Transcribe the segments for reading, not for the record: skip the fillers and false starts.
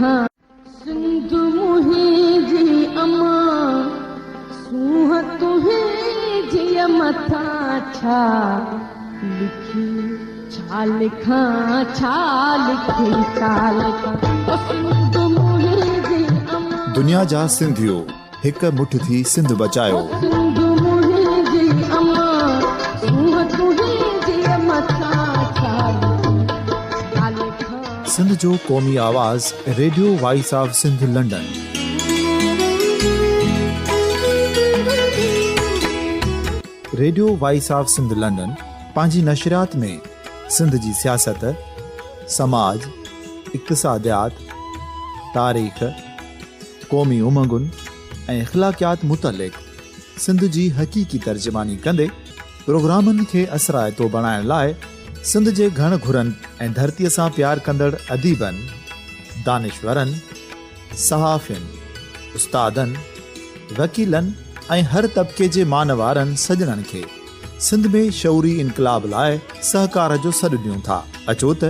سنڌ منهنجي امان، سونهن تنهنجيء مٿان ڇا لکي ڇا لکان، ڇا لکي ڇا لکان، او سنڌ منهنجي امان. دنيا جا سنڌيو هڪ مٺ ٿي سنڌ بچايو. او سنڌ منهنجي امان، سونهن تنهنجيء مٿان ڇا لکي ڇا لکان. سنڌ جو قومي آواز radio voice of Sindh London. Radio voice of Sindh London پنهنجي نشريات ۾ سنڌ جي سياست، سماج، اقتصاديات، تاريخ، قومي امنگن ۽ اخلاقيات متعلق سنڌ جي حقيقي ترجماني ڪندي پروگرامن کي اثرائتو بڻائڻ لاء سنڌ جي گهڻ گهرن ۽ ڌرتيء سان پيار ڪندڙ اديبن، دانشورن، صحافين، استادن، وڪيلن ۽ هر طبقي جي مان وارن سڄڻن کي سنڌ ۾ شعوري انقلاب لاء سهڪار جو سڏ ڏيون ٿا. اچو ته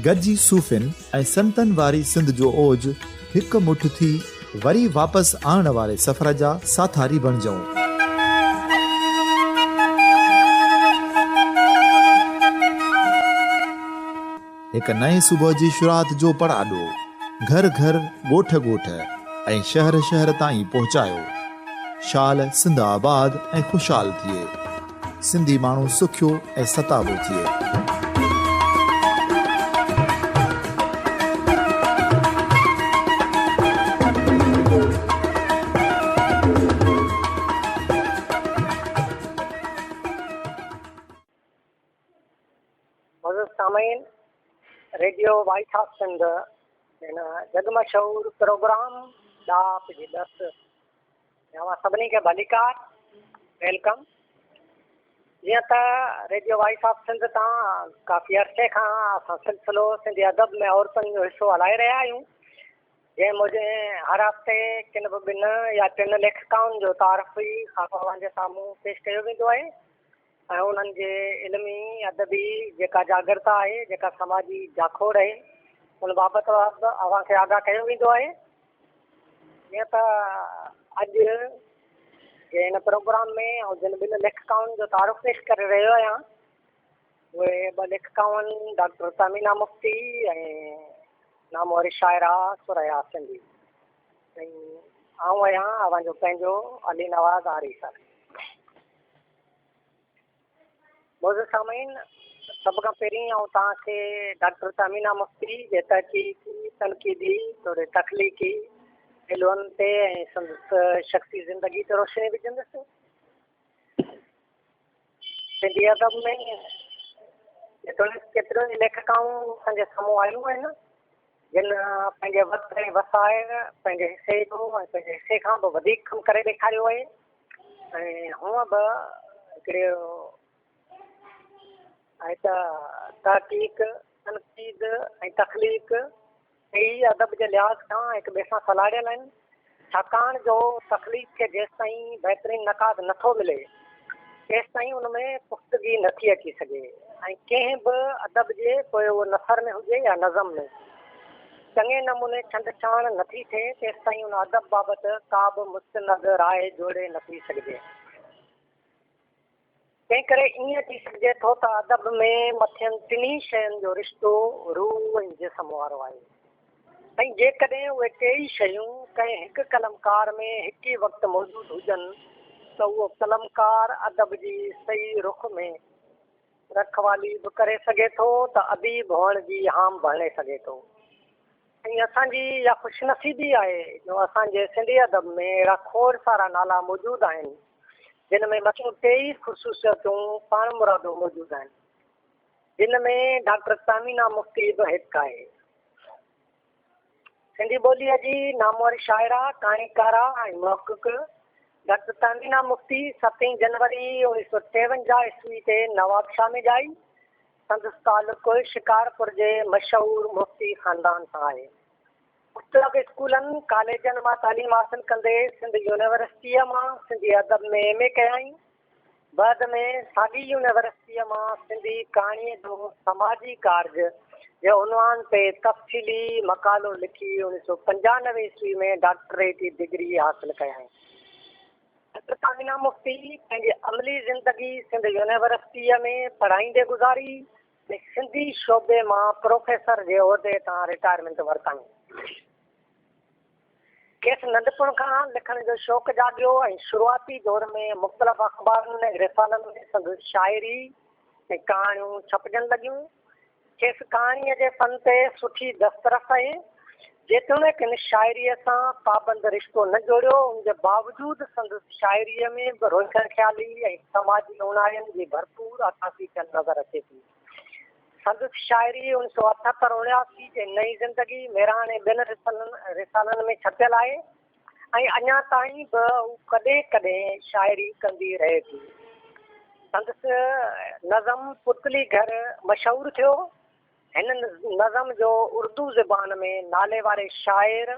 گڏجي صوفين ۽ سنتن واري سنڌ جو اوج هڪ مٺ ٿي وري واپس آڻڻ واري سفر جا ساٿاري بڻجون. هڪ نئين صبح جي شروعات جو پڙاڏو گهر گهر، ڳوٺ ڳوٺ ۽ شهر شهر تائين پهچايو. شال سنڌ آباد ۽ خوشحال ٿئي. سنڌي ماڻهو سکيو ۽ ستابو ٿئي. معزز سامعين، ريڊيو وائس آف سنڌ هن جڳ مشهور پروگرام ڏاهپ جي ڏس ۾ اوهان سڀني کي ڀليڪار، welcome. جيئن ته ريڊيو وائس آف سنڌ تان ڪافي عرصي کان اسان سلسلو سنڌي ادب ۾ عورتن جو حصو هلائي رهيا آهيون، جنهن موجب هر هفتي ڪن به ٻن يا ٽن ليکڪائن جو تعارف ئي خاڪو اوهان جي سامهون پيش ڪيو ويندو آهي ۽ انهن جي علمي ادبي جيڪا جاڳرتا آهي، جيڪا سماجي جاکوڙ آهي، ان بابت به اوهان کي آگاهه ڪيو ويندو آهي. جيئن ته اڄ جي هن پروگرام ۾ آئون جن ٻن ليکڪائن جو تعارف پيش ڪري رهيو آهيان، اهي ٻه ليکڪائون ڊاڪٽر تهمينه مفتي ۽ ناموري شاعره ثريا سنڌي ۽ آئون آهيان اوهان جو پنهنجو علي نواز آريسر. معزز سامعين، سڀ کان پهرين آئون توهان کي ڊاڪٽر تهمينه مفتي جي تحقيقي، تنقيدي توڙي تخليقي پهلوئن تي ۽ سندس شخصي زندگي تي روشني وجهندس. سنڌي ادب ۾ جيتوڻيڪ ڪيتريون ئي ليکڪائون اسان جي سامهون آيون آهن، جن پنهنجي وقت ۽ وسائل، پنهنجي حصي جو ۽ پنهنجي حصي کان به وڌيڪ ڪم ڪري ڏيکاريو آهي ۽ هونء به هڪڙي آهي ته تحقيق، تنقيد ۽ تخليق ٽيئي ادب جي لحاظ کان هڪ ٻئي سان سلهاڙيل آهن، ڇاڪاڻ جو تخليق کي جيستائين بهترين نقاد نٿو ملي، تيستائين ان ۾ پختگي نٿي اچي سگهي ۽ ڪنهن به ادب جي پوء اهو نثر ۾ هجي يا نظم ۾ چڱي نموني ڇنڊڇاڻ نٿي ٿئي، تيستائين ان ادب بابت ڪا به مستند راء جوڙي نٿي سگهجي. تنهن ڪري ائين چئي سگهجي ٿو ته ادب ۾ مٿين ٽنهي شين جو رشتو روح ۽ جسم وارو آهي ۽ جيڪڏهن اهي ٽيئي شيون ڪنهن هڪ قلمڪار ۾ هڪ ئي وقت موجود هجن ته اهو قلمڪار ادب جي صحيح رخ ۾ رکوالي به ڪري سگهي ٿو ته اديب هئڻ جي هام به هڻي سگهي ٿو ۽ اسان جي اها خوشنصيبي آهي جو اسان جي سنڌي ادب ۾ اهڙا کوڙ سارا نالا موجود آهن جن ۾ مٿيون ٽيئي خصوصيتون پاڻمرادو موجود آهن، جن ۾ ڊاڪٽر تهمينه مفتي به هڪ آهي. سنڌي ٻوليء جي نامور شاعره، ڪهاڻيڪاره ۽ محقق ڊاڪٽر تهمينه مفتي ستين جنوري 1953 عيسوي تي نوابشاهه ۾ ڄائي. سندس تعلق شڪارپور جي مشهور مفتي خاندان سان آهي. مختلف اسڪولن، ڪاليجن مان تعليم حاصل ڪندي سنڌ يونيورسٽيء مان سنڌي ادب ۾ ايم اي ڪيائين. بعد ۾ ساڳي يونيورسٽيء مان سنڌي ڪهاڻيء جو سماجي ڪارج جي عنوان تي تفصيلي مقالو لکي 1995 عيسوي ۾ ڊاڪٽريٽ جي ڊگري حاصل ڪيائين. ڊاڪٽر ثمينه مفتي پنهنجي عملي زندگي سنڌ يونيورسٽيء ۾ پڙهائيندي گذاري ۽ سنڌي شعبي مان پروفيسر جي عهدي تان رٽائرمينٽ ورتائين. کيس ننڍپڻ کان لکڻ جو شوق جاڳيو ۽ شروعاتي دور ۾ مختلف اخبارن ۽ رسالن ۾ سندس شاعري ۽ ڪهاڻيون ڇپجڻ لڳيون. کيس ڪهاڻيء جي فن تي سٺي دسترس آهي. جيتوڻيڪ هن شاعريء سان پابند رشتو نه جوڙيو، ان جي باوجود سندس شاعريء ۾ به روشن خيالي ۽ سماجي اوڻاين جي ڀرپور عڪاسي ٿيل نظر اچي ٿي. سندس شاعري 1978 79 جي نئين زندگي، مهراڻ ۽ ٻين رسالن ۾ ڇپيل آهي ۽ اڃا تائين به هو ڪڏهن ڪڏهن شاعري ڪندي رهي ٿي. سندس نظم پتلي گهر مشهور ٿيو. هن نظم جو اردو زبان ۾ ناليواري شاعر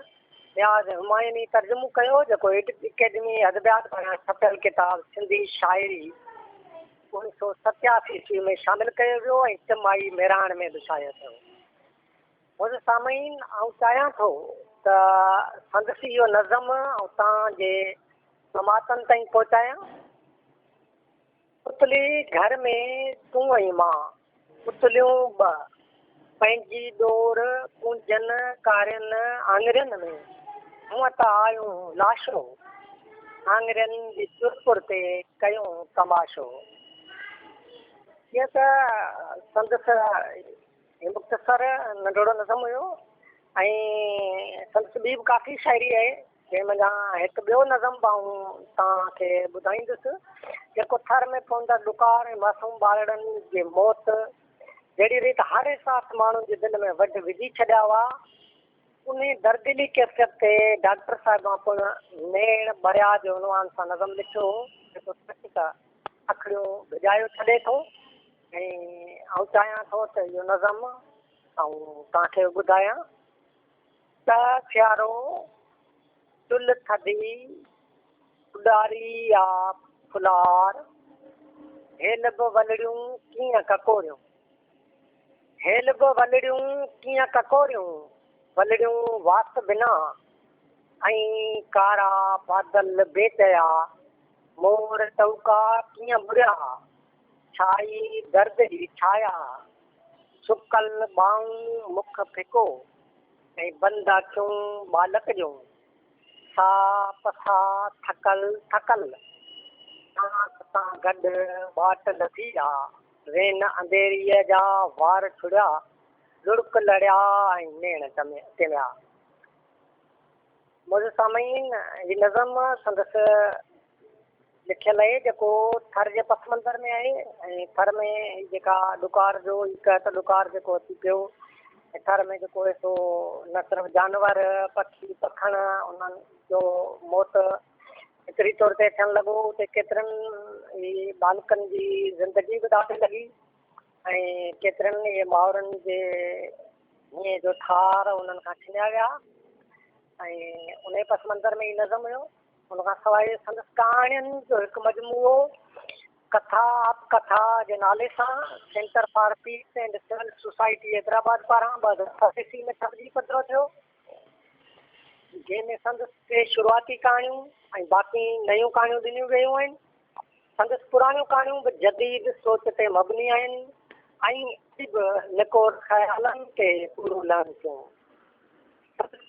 نياز همايوني ترجمو ڪيو، جيڪو اڪيڊمي ادبيات پاران ڇپيل ڪتاب سنڌي شاعري 1987 عيسوي ۾ شامل ڪيو ويو ۽ ٽماهي مهراڻ ۾ به شايع ٿيو. معزز سامعين، آئون چاهيان ٿو ته سندس اهو نظم آئون توهان جي سماعتن تائين پهچايان. پتلي گهر ۾ تون ۽ مان، پتليون ٻه، پنهنجي ڏور ڪونجن ڪارين آڱرين ۾، هونء ته آهيون لاشو، آڱرين جي چرپر تي ڪيون تماشو. جيئن ته سندس هي مختصر ننڍڙو نظم هيو ۽ سندس ٻي به ڪافي شاعري آهي، جنهن منجهان هڪ ٻيو نظم به آئون توهان کي ٻڌائيندس، جيڪو ٿر ۾ پوندڙ ڏڪار ۽ معصوم ٻارڙن جي موت جهڙي ريت هر احساس ماڻهن جي دل ۾ وڍ وجهي ڇڏيا هئا، انهي درديلي ڪيفيت تي ڊاڪٽر صاحبان پڻ نيڻ ٻريا جي عنوان سان نظم لکيو هو، جيڪو سچ ته اکڙيون ڀڄايو ڇڏي ٿو ۽ آئون چاهيان ٿو ته اهو نظم آئون توهان کي به ٻڌايان. ته سيارو، چلهه ٿڌي، اڏاري آ ڦلار، هيل به ولڙيون ڪيئن ڪڪوريون. هيل به ولڙيون ڪيئن ڪڪوريون، ولڙيون واس بنا، ۽ ڪارا بادل بي چيا، مور ٽهوڪا ڪيئن ٻريا، ڇائي درد جي ڇايا، سڪل ٻانهون مک ڦڪو ۽ بند اکيون ٻالڪ جون، ساهه پساهه ٿڪل ٿڪل، سانت سان گڏ واٽ لٿي آ، رين انڌيريء جا وار ڇڙيا، لڙڪ لڙيا ۽ نيڻ ٽميا. معزز سامعين، هي نظم سندس لکيل آهي جيڪو ٿر جي پس منظر ۾ آهي ۽ ٿر ۾ جيڪا ڏڪار جو هي قحط ڏڪار جيڪو اچي پيو ۽ ٿر ۾ جيڪو آهي سو نه صرف جانور پکي پکڻ انهن جو موت فطري طور تي ٿيڻ لڳو اتي ڪيترن ئي ٻالڪن جي زندگي به داء تي لڳي ۽ ڪيترن ئي مائرن جي هينئين جو ٺار انهن کان ڇنيا ويا ۽ انهي پس منظر ۾ هي نظم هيو. ان کان سواء سندس ڪهاڻين جو هڪ مجموعو ڪٿا آپ ڪٿا جي نالي سان centre for peace and civil society Hyderabad پاران 2007 عيسوي ۾ ڇپجي پڌرو ٿيو، جنهن ۾ سندس ٽي شروعاتي ڪهاڻيون ۽ باقي نيون ڪهاڻيون ڏنيون ويون آهن. سندس پراڻيون ڪهاڻيون به جديد سوچ تي مبني آهن ۽ اڄ به نڪور خيالن تي پورو لهن ٿيون.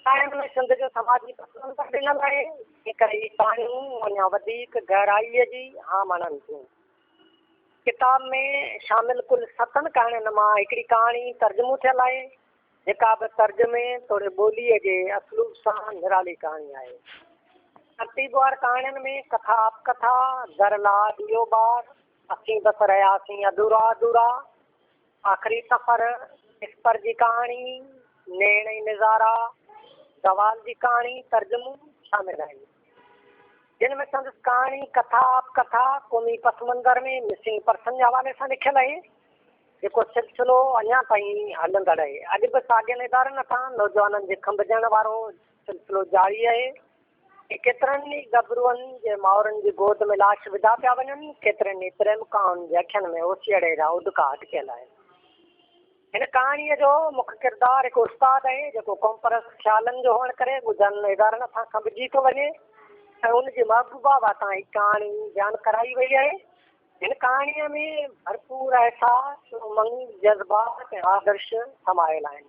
سنڌ ۾ سنڌ جو سماجي پس منظر ڏنل آهي، جنهن ڪري هي ڪهاڻيون اڃا وڌيڪ گهرائيء جي هام هڻن ٿيون. ڪتاب ۾ شامل ڪل ستن ڪهاڻين مان هڪڙي ڪهاڻي ترجمو ٿيل آهي، جيڪا به ترجمي توڙي ٻوليء جي اسلوب سان نرالي ڪهاڻي آهي. ترتيبوار ڪهاڻين ۾ ڪٿا اپڪٿا، در لا ڏيئو ٻار، اسين بس رهياسين اڌورا اڌورا، آخري سفر، اسپر جي ڪهاڻي، نيڻ ۽ نظارا، زوال جي ڪهاڻي، ترجمو، شامل آهن. جن ۾ سندس ڪهاڻي ڪٿا اپ ڪٿا قومي پس منظر ۾ مسنگ پرسن جي حوالي سان لکيل آهي، جيڪو سلسلو اڃا تائين هلندڙ آهي. اڄ به ساڳين ادارن هٿان نوجوانن جي کنڀجڻ وارو سلسلو جاري آهي. ۽ ڪيترن ئي ڳڀروئن جي مائرن جي گود ۾ لاش وڌا پيا وڃن، ڪيترين ئي پريمڪائن جي اکين ۾ اوسيئڙي جا اڊڪا اٽڪيل آهن. هن ڪهاڻيء جو مک ڪردار هڪ استاد آهي، جيڪو قومپرست خيالن جو هئڻ ڪري ڳجهن ادارن هٿان کنڀجي ٿو وڃي ۽ ان جي محبوبا واتان هي ڪهاڻي بيان ڪرائي وئي آهي. هن ڪهاڻيء ۾ ڀرپور احساس، امنگ، جذبات ۽ آدرش سمايل آهن،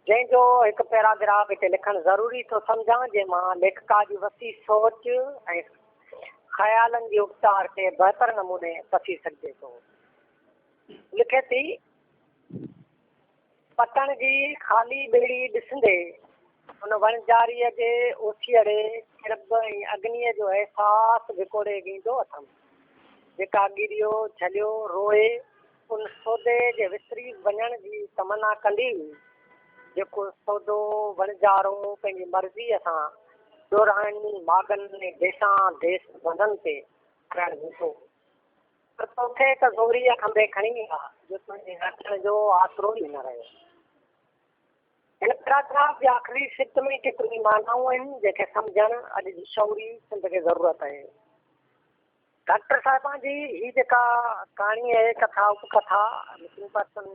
جنهن جو هڪ پيراگراف هتي لکڻ ضروري ٿو سمجهان، جنهن مان ليکڪا جي وسيع سوچ ۽ خيالن جي اپٽار کي بهتر نموني پسي سگهجي ٿو. لکي ٿي، پتڻ جي خالي ٻيڙي ڏسندي ان وڻجاريء جي اوسيئڙي، ڪرب ۽ اگنيء جو احساس وڪوڙي ويندو اٿم، جيڪا ڳريو جهليو روئي ان سودي جي وسري وڃڻ جي تمنا ڪندي هئي، جيڪو سودو وڻجارو پنهنجي مرضيء سان ڏورانهن ماڳن ۽ ديسان ديس بندن تي ڪرڻ ويندو هو. پر توکي ته زوريء کنڀي کڻي ويا، جو تنهنجي اچڻ جو آسرو ئي نه رهيو. هن پيراگراف جي آخري سٽ ۾ ڪيتريون ئي معنائون آهن، جنهن کي سمجهڻ اڄ جي شعوري سنڌ کي ضرورت آهي. ڊاڪٽر صاحبان جي هي جيڪا ڪهاڻي آهي، ڪٿا اپڪٿا، مسنگ پرسن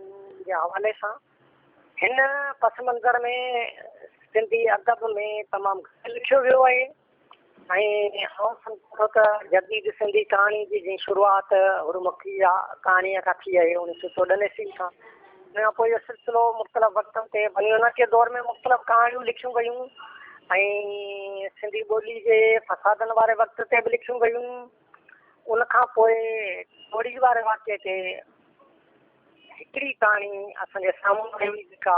جي حوالي سان، هن پس منظر ۾ سنڌي ادب ۾ تمام گهٽ لکيو ويو آهي. ۽ آئون سمجهان ٿو ته جديد سنڌي ڪهاڻي جي جيئن شروعات حرمکي ڪهاڻيء کان ٿي آهي اوڻيهه سؤ چوڏهن عيسوي کان، ان کان پوء اهو سلسلو مختلف وقتن تي بني جي دور ۾ مختلف ڪهاڻيون لکيون ويون ۽ سنڌي ٻولي جي فسادن واري وقت تي به لکيون ويون. ان کان پوء ٽوڙي واري واقعي تي هڪڙي ڪهاڻي اسان جي سامهون آئي جيڪا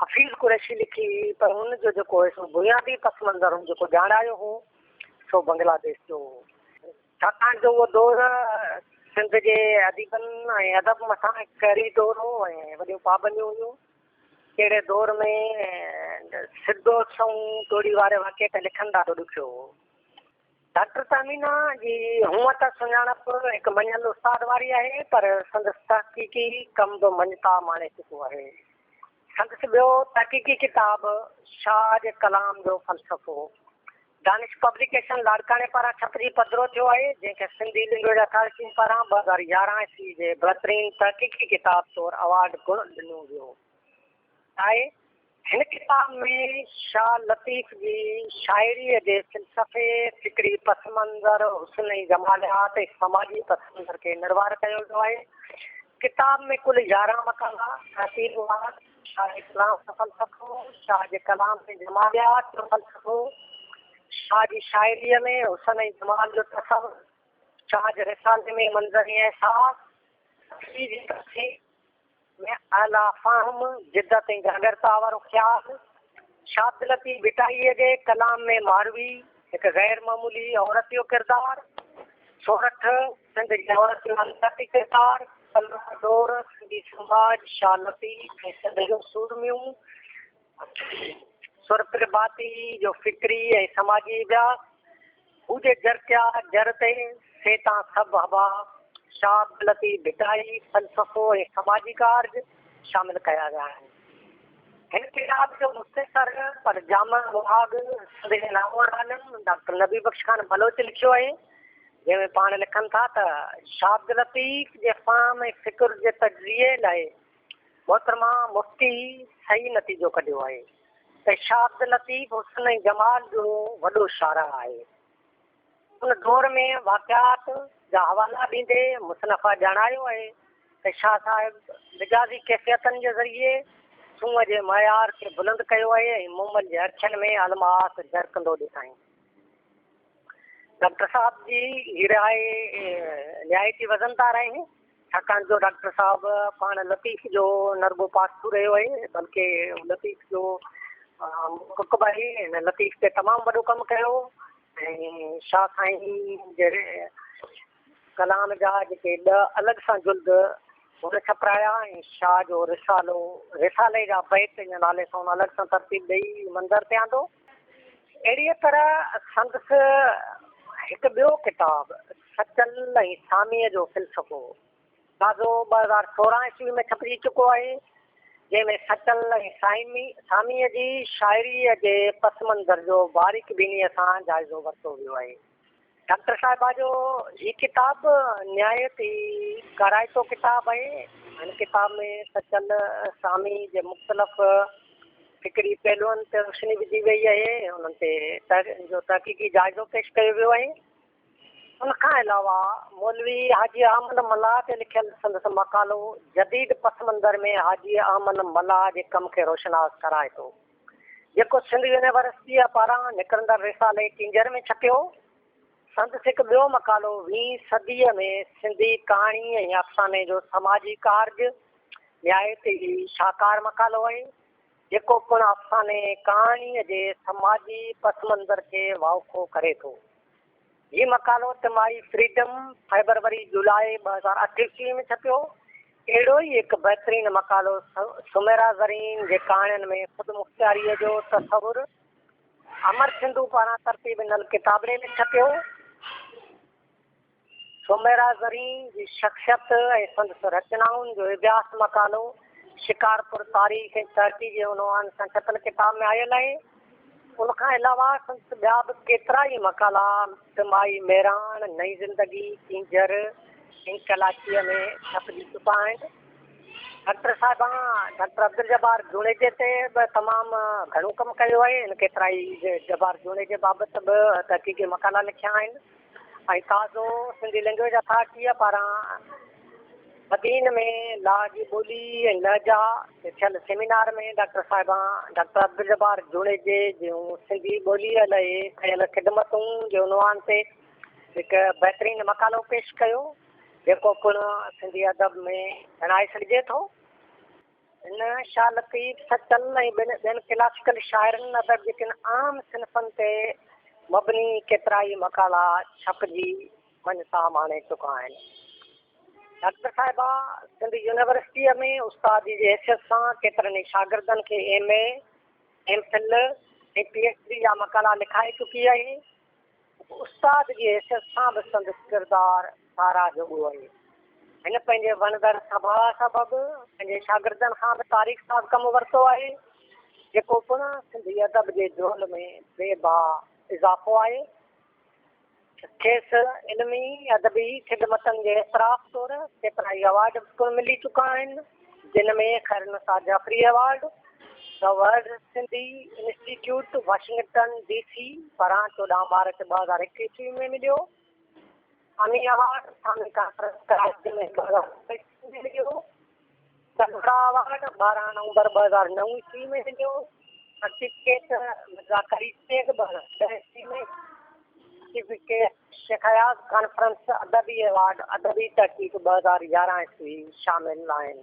حفيظ قريشي لکي هئي پر ان جو جيڪو هو سو بنيادي پس منظر هن جيڪو ڄاڻايو هو سو بنگلاديش جو هو. ڇاڪاڻ جو اهو دور سنڌ جي اديبن ۽ ادب مٿان هڪ قهري دور هو ۽ وڏيون پابنديون هيون. اهڙي دور ۾ سڌو سنئون ٽوڙي واري واقعي تي لکڻ ڏاڍو ڏکيو هو. ڊاڪٽر تهمينه جي هونء ته سڃاڻپ هڪ مڃيل استاد واري آهي پر سندس تحقيقي ڪم به مڃتا ماڻي چڪو آهي. سندس ٻيو تحقيقي ڪتاب شاهه جي ڪلام جو فلسفو دانش پبليڪيشن لاڙڪاڻي پاران ڇپجي پڌرو ٿيو آهي، جنهن کي سنڌي لئنگويج اٿارٽي پاران 2011 عيسوي جي بهترين تحقيقي ڪتاب طور اوارڊ پڻ ڏنو ويو آهي. هن ڪتاب ۾ شاهه لطيف جي شاعريء جي فلسفي، فڪري پس منظر، حسن ۽ جماليات ۽ سماجي پس منظر کي نروار ڪيو ويو آهي. ڪتاب ۾ ڪل 11 مقالا ترتيبوار، شاهه جي ڪلام جو فلسفو، شاهه جي ڪلام ۾ جماليات جو فلسفو، شاهه جي شاعريء ۾ حسن ۽ جمال جو تصور، شاهه جي رسالي ۾ منظر ۽ احساس، سخي جي تصنيف، ۾ اعليٰ فهم، جدت ۽ جاڳرتا وارو خيال، شاهه عبداللطيف ڀٽائيء جي ڪلام ۾ ماروي، هڪ غير معمولي عورت جو ڪردار، سورٺ، سنڌ جي عورت جو نظرياتي ڪردار، ڪلور دور، سنڌي سماج، شاهه لطيف ۽ سنڌ جون سورميون، سر پرڀاتي جو فڪري ۽ سماجي اڀياس، هو جي جرڪيا جر تي، سي تان سڀ هبا، شاهه عبداللطيف ڀٽائي، فلسفو ۽ سماجي ڪارج شامل ڪيا ويا آهن. هن ڪتاب جو مختصر پر جامع مهاڳ سنڌ جي نامور عالم ڊاڪٽر نبي بخش خان بلوچ لکيو آهي، جنهن ۾ پاڻ لکن ٿا ته، شاهه عبداللطيف جي فهم ۽ فڪر جي تجزيي لاء محترمه مفتي صحيح نتيجو ڪڍيو آهي ته شاهه عبداللطيف حسن ۽ جمال جو وڏو شارح آهي. ان دور ۾ واقعات جا حوالا ڏيندي مصنفه ڄاڻايو آهي ته شاهه صاحب مجازي ڪيفيتن جي ذريعي سونهن جي معيار کي بلند ڪيو آهي ۽ مومل جي اکين ۾ الماس جرڪندو ڏٺائين. ڊاڪٽر صاحب جي هي راء نهايت ئي وزندار آهي، ڇاڪاڻ جو ڊاڪٽر صاحب پاڻ لطيف جو نه رڳو پارکو رهيو آهي، بلڪه لطيف جو محقق به آهي. هن لطيف تي تمام وڏو ڪم ڪيو ۽ شاهه سائين جي ڪلام جا جيڪي ڏهه الڳ سان جلد هن ڇپرايا ۽ شاهه جو رسالو، رسالي جا بيت جي نالي سان هن الڳ سان ترتيب ڏئي منظر تي آندو. اهڙيء طرح سندس هڪ ٻيو ڪتاب سچل ۽ ساميء جو فلسفو تازو 2016 عيسوي ۾ ڇپجي چڪو آهي، جنهن ۾ سچل ۽ ساميء جي شاعريء جي پس منظر جو باريڪ بينيء سان جائزو ورتو ويو آهي. ڊاڪٽر صاحبه جو هي ڪتاب نهايت ئي ڪارائتو ڪتاب آهي هن ڪتاب ۾ سچل سامي جي مختلف فڪري پهلوئن تي روشني وڌي وئي آهي، انهن تي جو تحقيقي جائزو پيش ڪيو ويو آهي. ان کان علاوه مولوي حاجي احمد ملاح تي لکيل سندس مقالو جديد پس منظر ۾ حاجي احمد ملاح جي ڪم کي روشناس ڪرائي ٿو، جيڪو سنڌ يونيورسٽيء پاران نڪرندڙ رسالي ڪينجهر ۾ ڇپيو. سندس هڪ ٻيو مقالو ويهين صديء ۾ سنڌي ڪهاڻي ۽ افساني جو سماجي ڪارج نهايت ئي شاهڪار مقالو آهي، جيڪو پڻ افساني ڪهاڻيء جي سماجي پس منظر کي واکو ڪري ٿو. هي مقالو ٽماهي فريڊم، فيبروري جولاء 2008 عيسوي ۾ ڇپيو. اهڙو ئي هڪ بهترين مقالو سميرا زرين جي ڪهاڻين ۾ خودمختياريء جو تصور امر سنڌو پاران ترتيب ڏنل ڪتابڙي ۾ ڇپيو. سميرا زرين جي شخصيت ۽ سندس رچنائن جو اڀياس مقالو شڪارپور تاريخ ۽ ترقي جي عنوان سان ڇپيل ڪتاب ۾ آيل آهي. ان کان علاوه سندس ٻيا به ڪيترائي مقالا ٽماهي مهراڻ، نئين زندگي، ڪينجهر ۽ ڪلاچيء ۾ ڇپجي چڪا آهن. ڊاڪٽر صاحبان ڊاڪٽر عبدالجبار جوڻيجي تي به تمام گهڻو ڪم ڪيو آهي. هن ڪيترائي جبار جوڻيجي بابت به تحقيقي مقالا لکيا آهن. ۽ تازو سنڌي لئنگئيج اٿارٽيء پاران بدين ۾ لاء جي ٻولي ۽ لهجا تي ٿيل سيمينار ۾ ڊاڪٽر صاحبان ڊاڪٽر عبدالجبار جوڻيجي جون سنڌي ٻوليء لئه ڪيل خدمتون جي عنوان تي هڪ بهترين مقالو پيش ڪيو، جيڪو پڻ سنڌي ادب ۾ ڳڻائي سگهجي ٿو. هن شاهه لطيف، سچل ۽ ٻين ڪلاسيڪل شاعرن ادب جي ڪن عام صنفن تي مبني ڪيترائي مقالا ڇپجي مڃتا ماڻي چڪا آهن. ڊاڪٽر صاحبه سنڌ يونيورسٽيء ۾ استادي جي حيثيت سان ڪيترن ئي شاگردن کي M A, M Phil ۽ P H D جا مقالا لکائي چڪي آهي. استاد جي حيثيت سان به سندس ڪردار ساراهه جوڳو آهي. هن پنهنجي وڻندڙ سڀاء سبب پنهنجي شاگردن کان به تاريخ ساز ڪم ورتو آهي، جيڪو پڻ سنڌي ادب جي جهول ۾ بي بها اضافو آهي. کيس علمي ادبي خدمتن جي اعتراف طور ڪيترائي ايوارڊ پڻ ملي چڪا آهن، جن ۾ Khairunnisa Jafri award, the World Sindhi Institute, Washington D C پاران 14 مارچ 2001 عيسوي ۾ مليو. سامي ايوارڊ، سامي ڪانفرنس ڪراچي ۾ 2009 عيسوي ۾ مليو. ڪلهوڙا ايوارڊ، 12 نومبر 2009 عيسوي ۾ مليو. سرٽيفڪيٽ مرزا قليچ بيگ 2010 عيسوي ۾. سرٽيفڪيٽ شيخ اياز ڪانفرنس ادبي ايوارڊ ادبي تحقيق 2011 عيسوي شامل آهن.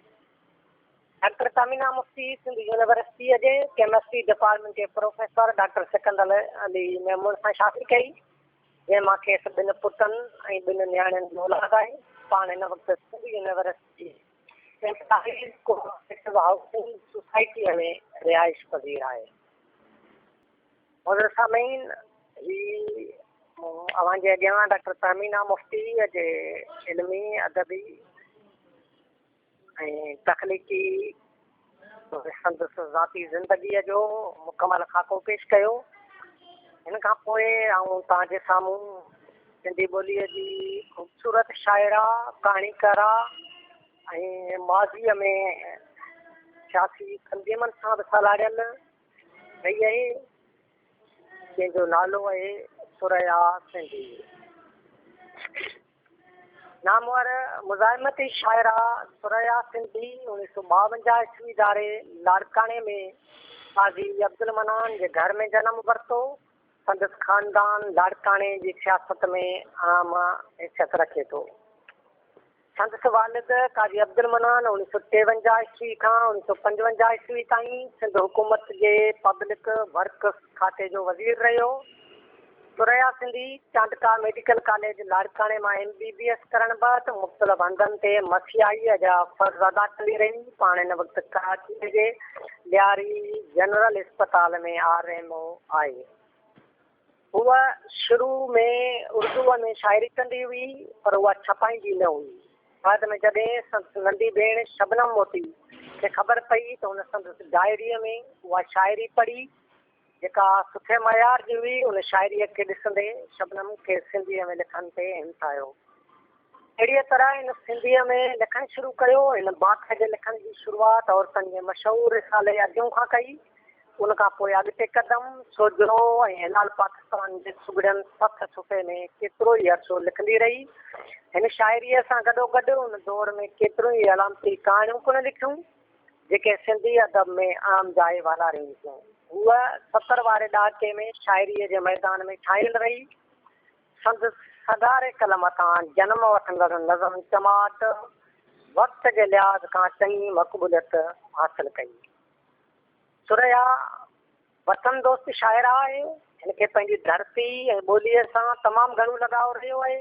ڊاڪٽر تهمينه مفتي سنڌ يونيورسٽيء جي ڪيمسٽري ڊپارٽمينٽ جي پروفيسر ڊاڪٽر سڪندر علي ميمڻ سان شادي ڪئي، جنهن مان کيس ٻن پٽن ۽ ٻن نياڻين جو اولاد آهي. پاڻ هن وقت سنڌ يونيورسٽي جي ايمپلائيز ڪوآپريٽو هائوسنگ سوسائٽيء ۾ رهائش پذير آهي. معزز سامعين، هي مون اوهان جي اڳيان ڊاڪٽر تهمينه مفتيء جي علمي، ادبي، ۽ تخليقي توڙي سندس ذاتي زندگيء جو مڪمل خاڪو پيش ڪيو. هن کان پوء آئون توهان جي سامهون سنڌي ٻوليء جي خوبصورت شاعره، ڪهاڻيڪاره ۽ ماضيء ۾ سياسي تنظيمن سان به سلهاڙيل رهي آهي، جنهن جو نالو آهي ثريا سنڌي. نامور مزاحمتي شاعره ثريا سنڌي 1952 عيسوي ڌاري لاڙڪاڻي ۾ قاضي عبدالمنان جي گهر ۾ جنم ورتو. سندس خاندان لاڙڪاڻي جي سياست ۾ اهم حيثيت رکي ٿو. سندس والد قاضي عبدالمنان 1953 عيسوي کان 1955 عيسوي تائين سنڌ حڪومت جي پبلڪ ورڪس کاتي جو وزير رهيو. ثريا سنڌي چانڊڪا ميڊيڪل ڪاليج لاڙڪاڻي مان ايم بي بي ايس ڪرڻ بعد مختلف هنڌن تي مسيحائيء جا فرض ادا ڪندي رهي. پاڻ هن وقت ڪراچيء جي لياري جنرل اسپتال ۾ آر ايم او آهي. هوء شروع ۾ اردوء ۾ شاعري ڪندي هئي پر اها ڇپائيندي نه هئي. بعد ۾ جڏهن سندس ننڍي ڀيڻ شبنم موتي کي خبر پئي ته هن سندس ڊائريء ۾ اها شاعري پڙهي. جيڪا سٺي معيار جي هئي، ان شاعريء کي ڏسندي شبنم کي سنڌيء ۾ لکڻ تي همٿايو. اهڙيء طرح هن سنڌيء ۾ لکڻ شروع ڪيو. هن باقاعدي لکڻ جي شروعات عورتن جي مشهور رسالي اديون کان ڪئي. ان کان پوء اڳتي قدم، سوجهرو ۽ هلال پاڪستان جي سگهڙين سٿ صفحي ۾ ڪيترو ئي عرصو لکندي رهي. هن شاعريء سان گڏوگڏ ان دور ۾ ڪيتريون ئي علامتي ڪهاڻيون پڻ لکيون، جيڪي سنڌي ادب ۾ اهم جاء والارين ٿيون. هوء 70 واري ڏهاڪي ۾ شاعريء جي ميدان ۾ ڇانيل رهي. سندس سگهاري قلم تان جنم وٺندڙ نظم چماٽ وقت جي لحاظ کان چڱي مقبوليت حاصل ڪئي. ثريا وطن دوست شاعره آهي. هن کي پنهنجي ڌرتي ۽ ٻوليء سان تمام گهڻو لڳاء رهيو آهي.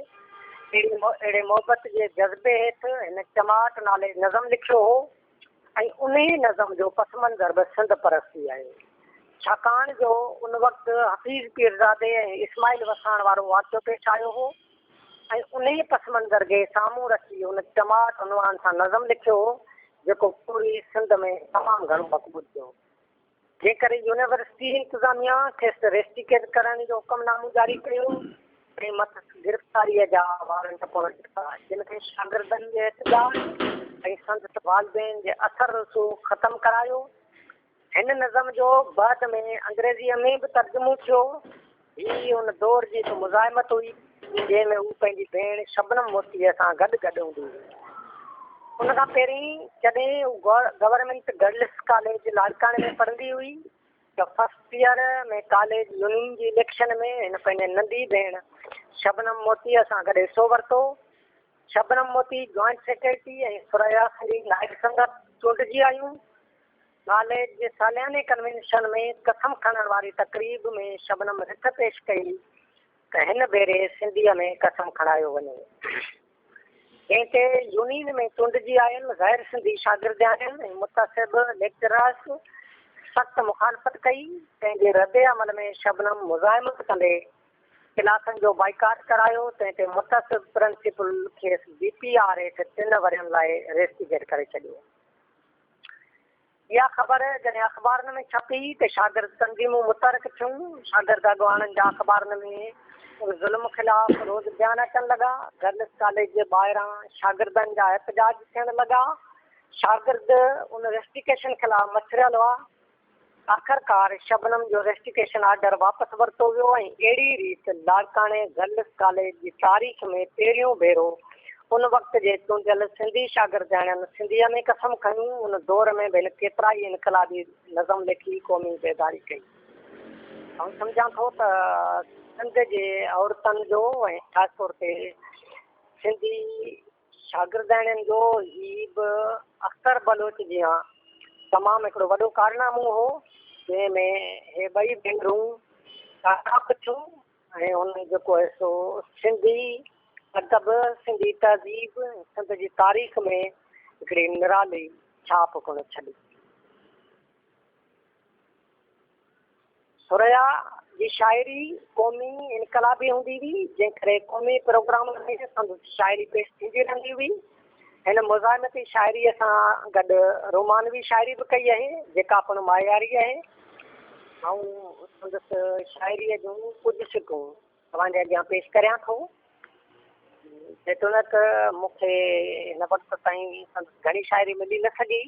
اهڙي محبت جي جذبي هيٺ هن چماٽ نالي نظم لکيو هو. ۽ انهيء نظم جو پس منظر به سنڌ پرستي آهي، ڇاڪاڻ جو ان وقت حفيظ پيرزادي ۽ اسماعيل وساڻ وارو واقعو پيش آيو هو ۽ انهيء پس منظر کي سامهون رکي هن چماٽ عنوان سان نظم لکيو هو، جيڪو پوري سنڌ ۾ تمام گهڻو مقبول ٿيو. جنهن ڪري يونيورسٽي انتظاميا کيس ريسٽيڪيٽ ڪرڻ جو حڪم نامو جاري ڪيو ۽ مٿس گرفتاريء جا وارنٽ پڻ ڏتا، جن کي شاگردن جي احتجاج ۽ سندس والدين جي اثر رسوخ ختم ڪرايو. هن نظم جو بعد ۾ انگريزيء ۾ به ترجمو ٿيو. هي ان دور جي هڪ مزاحمت هئي، جنهن ۾ هو پنهنجي ڀيڻ شبنم موتيء سان گڏ گڏ هوندي هئي. ان کان پهرين جڏهن هو گورنمينٽ گرلس ڪاليج لاڙڪاڻي ۾ پڙهندي هئي ته فرسٽ ايئر ۾ ڪاليج يونين جي اليڪشن ۾ هن پنهنجي ننڍي ڀيڻ شبنم موتيء سان گڏ حصو ورتو. شبنم موتي جوائنٽ سيڪريٽري ۽ ثريا سنڌي نائب صدر چونڊجي آيون. ڪاليج جي سالياني ڪنوينشن ۾ قسم کڻڻ واري تقريب ۾ شبنم رٿ پيش ڪئي ته هن ڀيري سنڌيء ۾ قسم کڻايو وڃي. جنهن تي يونين ۾ چونڊجي آيل غير سنڌي شاگردياڻين ۽ متعصب ليڪچرارز سخت مخالفت ڪئي، تنهن جي رد عمل ۾ شبنم مزاحمت ڪندي ڪلاسن جو بائيڪاٽ ڪرايو، تنهن تي متعصب پرنسپل کيس بي پي آر هيٺ ٽن ورهين لاء ريسٽيڪيٽ ڪري ڇڏيو. اها خبر جڏهن اخبارن ۾ ڇپي ته شاگرد تنظيمون متحرڪ ٿيون. شاگرد اڳواڻن جا اخبارن ۾ ان ظلم خلاف روز بيان اچڻ لڳا. گرلس ڪاليج جي ٻاهران شاگردن جا احتجاج ٿيڻ لڳا. شاگرد ان ريسٽيڪيشن خلاف مڇريل هئا. آخرڪار شبنم جو ريسٽيڪيشن آرڊر واپس ورتو ويو ۽ اهڙي ريت لاڙڪاڻي گرلس ڪاليج جي تاريخ ۾ پهريون ڀيرو ان وقت جي چونڊيل سنڌي شاگردياڻين سنڌيء ۾ قسم کنيون. ان دور ۾ به هن ڪيترائي انقلابي نظم لکي قومي بيداري ڪئي. آئون سمجهان ٿو ته سنڌ جي عورتن جو ۽ خاص طور تي سنڌي شاگردياڻين جو هي به اختر بلوچ جيان تمام هڪڙو وڏو ڪارنامو هو، جنهن ۾ هي ٻئي ڀينرون ڪامياب ٿيون. ۽ هن جيڪو آهي سو سنڌي ادب، سنڌي تهذيب ۽ سنڌ جي تاريخ ۾ هڪڙي نرالي ڇاپ پڻ ڇڏي. ثريا جي شاعري قومي انقلابي هوندي هئي، جنهن ڪري قومي پروگرامن ۾ سندس شاعري پيش ٿيندي رهندي هئي. هن مزاحمتي شاعريء سان گڏ رومانوي شاعري به ڪئي آهي، جيڪا پڻ معياري آهي. آئون سندس شاعريء جون ڪجهه سٽون توهان جي اڳيان پيش ڪريان ٿو. جيتوڻيڪ مون کي هن وقت تائين سندس گهڻي شاعري ملي نه سگهي،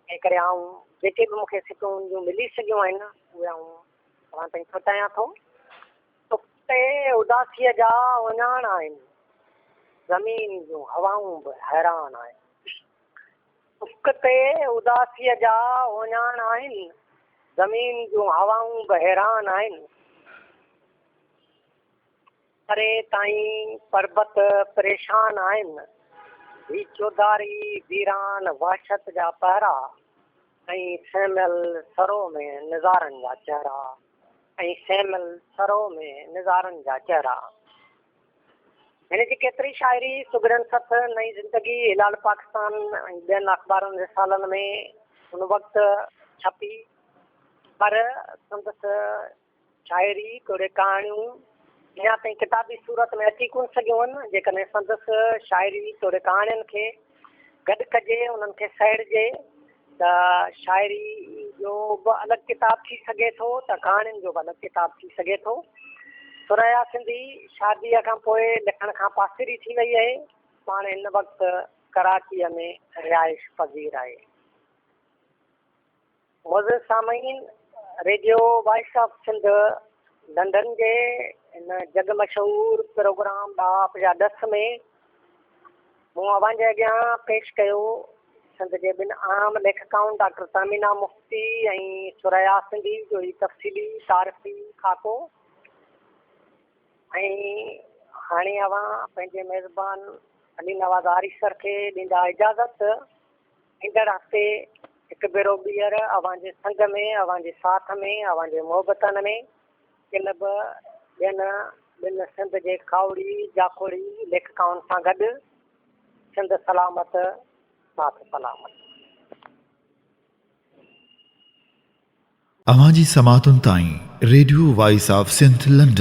تنهن ڪري آئون جيڪي به مون کي سٽون ان جون ملي سگهيون آهن، اهي آئون توهان تائين پهچايان ٿو. تي اداسيء جا اهڃاڻ آهن، زمين جون هوائون به حيران آهن. افق تي اداسيء جا اهڃاڻ آهن، زمين جون هوائون به حيران آهن. پري تائين پربت پريشان آهن، هي چوڌاري ويران وحشت جا پهرا ۽ سهميل سرو ۾ نظارن جا چهرا. ۽ سهميل سرو ۾ نظارن جا چهرا. هن جي ڪيتري شاعري سگهڙن سٿ، نئين زندگي، هلال پاڪستان ۽ ٻين اخبارن رسالن ۾ ان وقت ڇپي، پر سندس شاعري توڙي ڪهاڻيون اڃا تائين ڪتابي صورت ۾ اچي ڪونه سگهيون آهن. جيڪڏهن سندس شاعري توڙي ڪهاڻين کي گڏ ڪجي، انهن کي سهيڙجي ته شاعري جو به الڳ ڪتاب ٿي سگهي ٿو ته ڪهاڻين جو به الڳ ڪتاب ٿي سگهي ٿو. ثريا سنڌي شاديء کان پوء لکڻ کان پاسيري ٿي وئي اهي. پاڻ هن وقت ڪراچيء ۾ رهائش پذير آهي. معزز سامعين، radio voice of Sindh London جي هن جڳ مشهور پروگرام ڏاهپ جا ڏس ۾ مون اوهان جي اڳيان پيش ڪيو سنڌ جي ٻن اهم ليکڪائن ڊاڪٽر تهمينه مفتي ۽ ثريا سنڌي جو هي تفصيلي تعارفي خاڪو ۽ هاڻي اوهان پنهنجي ميزبان علي نواز آريسر کي ڏيندا اجازت. ايندڙ هفتي هڪ ڀيرو ٻيهر اوهان جي سنگ ۾ اوهان جي ساٿ ۾ اوهان جي محبتن ۾ ڪن به ٻين ٻن سنڌ جي کاهوڙي جاکوڙي ليکڪائن سان گڏ سنڌ سلامت ساٿ سلامت. اوهان جي سماعتن تائين radio voice of Sindh London.